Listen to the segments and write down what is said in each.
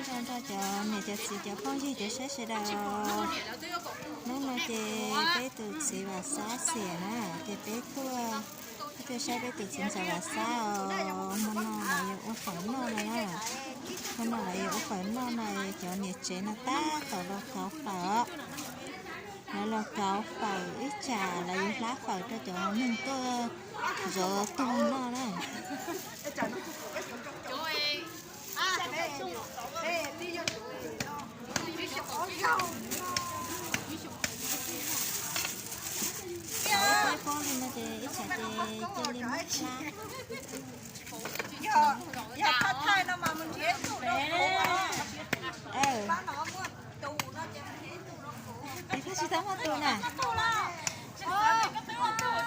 Nrog nrog cov niam cov txiv cov phooj ywg cov saib sawv daws, hnub no ces peb tus txiv Vam Xab xiam na, ces peb tuaj, peb tuaj saib peb tus txiv ntxawm Vam Xab os. Hmo no lawv yuav ua fawm noj no na, hmo no lawv yuav ua fawm noj no, cov niam tsev no tab tom los kauv fawm os. Lawv los kauv fawm ib tsam lawv yuav hlab fawm rau cov neeg tuaj zov tuag noj na. Ib pob ib pob li no ces ib tsam ces cia li muab hlab. Es koj tsis tau muaj tus na? Ua ib pob ib pob li no, ib tsam ces muab hlab na.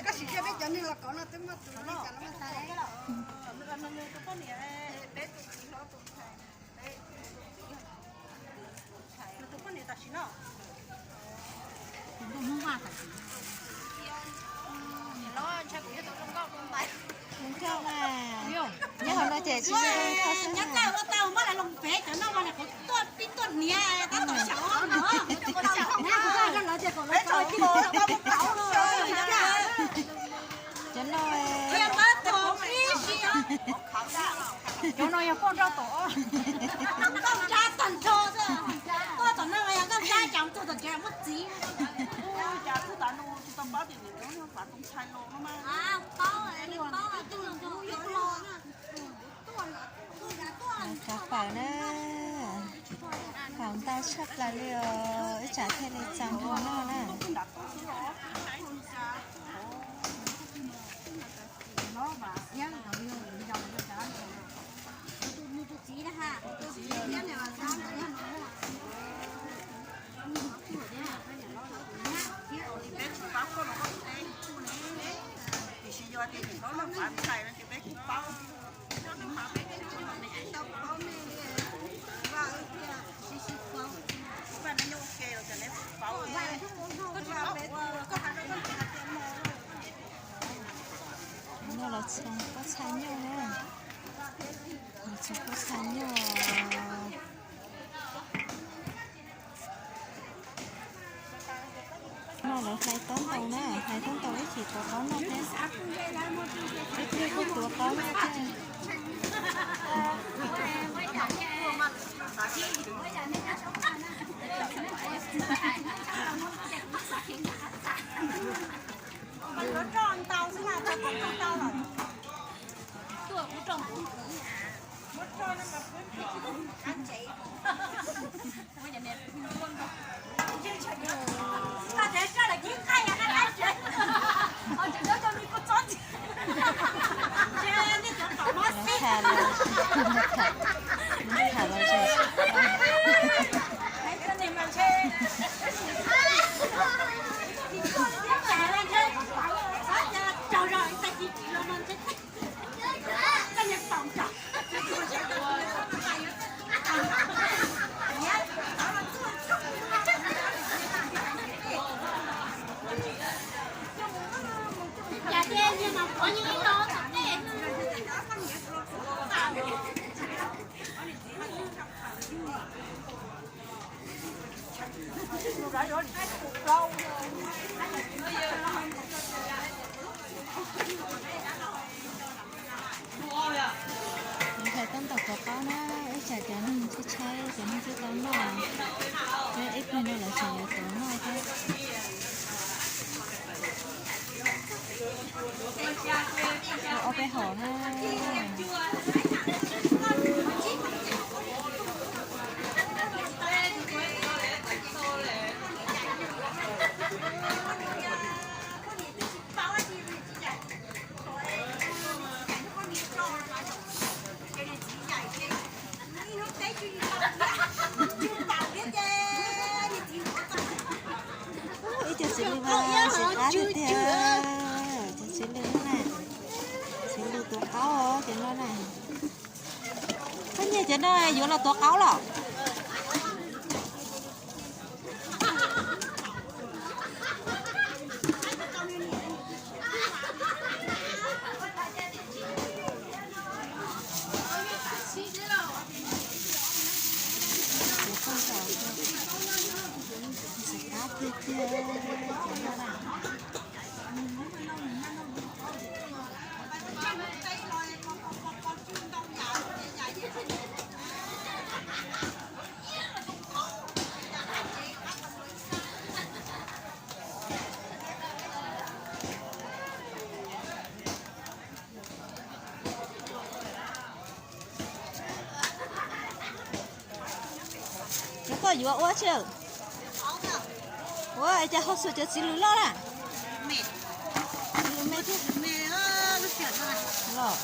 Koj sim cia peb cov neeg los kauv no twb muaj tus li cas los mas tas. Tus poj niam tam sim no. Nyob hauv no ces tsis, nyob tau ua tau muab lawv los pem cov no mas kuv tuaj pib tuaj niam tab tom xyaum no. Cov no, cov no yog poj nrauj tom, nkauj nrab tag nrho xwb. Tuaj tom no yog nkauj nrab, cas tuaj tom tsev muaj txiv. Cas tub tav no tsis tau paub tias niam tub yog Fav Tooj Tshai los no mas. Cov fawm na, fawm ntau tshaj plaws li os, ib tsam thiaj li txaus nrog noj na. Peb tsis paub koj los koj teb kuj ne, tiam sis yog tias niam tub Fav Tooj Tshai no ces peb kuj paub. No los txhoov pob txha nyuj na, los txhoov pob txha nyuj. No lawv hlais taub ntaus na, hlais taub ntaus ib chim tuav qaub noj thiab. Ib pliag kuj tuav qaub thiab. Lawv tham lawv, lawv tham lawv. Hom na. Ib co txiv lws mas xav qab tiag tiag. Cov txiv lws na, txiv lws tuav qaub os cov no na. Koj nyiag cov no yuav los tuav qaub los? Xav qab tiag tiag. Cov koj yuav ua tsi? Ua cas ho xuas cov txiv lws loj na? Txiv lws me thiab. Los.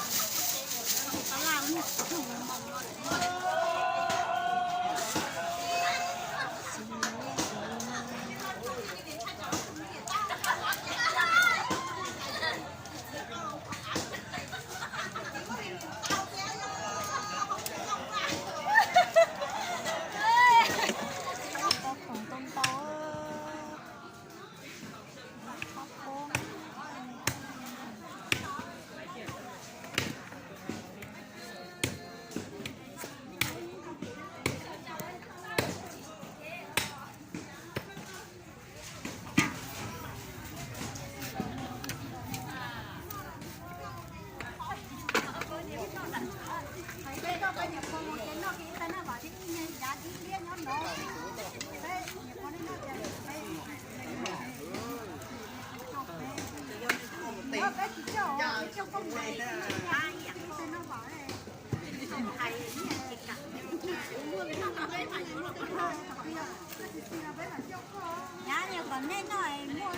Nyab, kom nej noj es muaj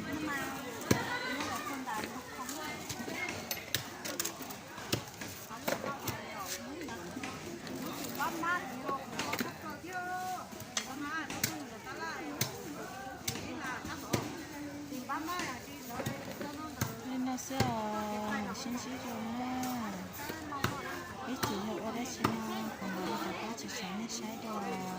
lub mas. Li no xwb os, sib ntsib dua na. Ib txwm yog ua dab tsi no, kuv mam li rov qab tso tseg nej saib dua.